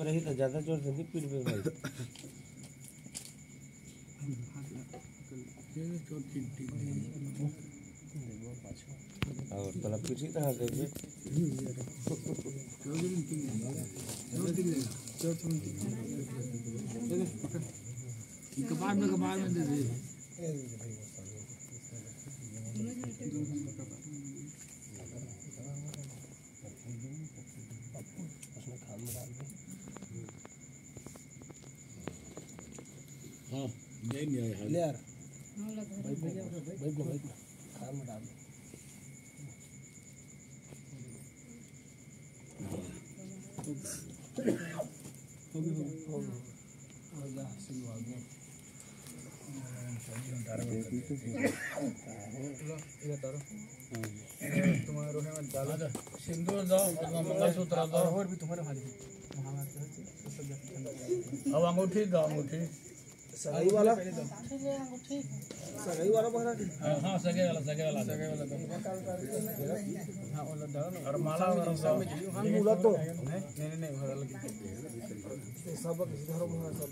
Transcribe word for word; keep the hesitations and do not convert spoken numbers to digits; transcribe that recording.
रही तो ज्यादा जोर से नहीं पीट पे भाई। और तोला पीटी कहाँ देबे? कपार में, कपार में दे दे। हाँ, नहीं, नहीं आया है। ले यार। बैठ ना, बैठ ना, बैठ ना। खान में डाल दे। हो गया, हो गया। हो गया, सिलवा दे। लो, ये उतारो। तुम्हारे रोहे में डालो। सिंदूर दो, अपना मंगलसूत्र दो। और भी तुम्हारे भाई। अब अंगूठी दो, अंगूठी। सगाई वाला? सगाई वाला पकड़ा थी? हाँ, हाँ, सगे वाला, सगे वाला। सगे वाला दो। हाँ, वाला डालो ना। और माला वाला दो। हाँ, मुला तो। नहीं, नहीं, नहीं, वाला लगे। सब किसी धर्म में सब।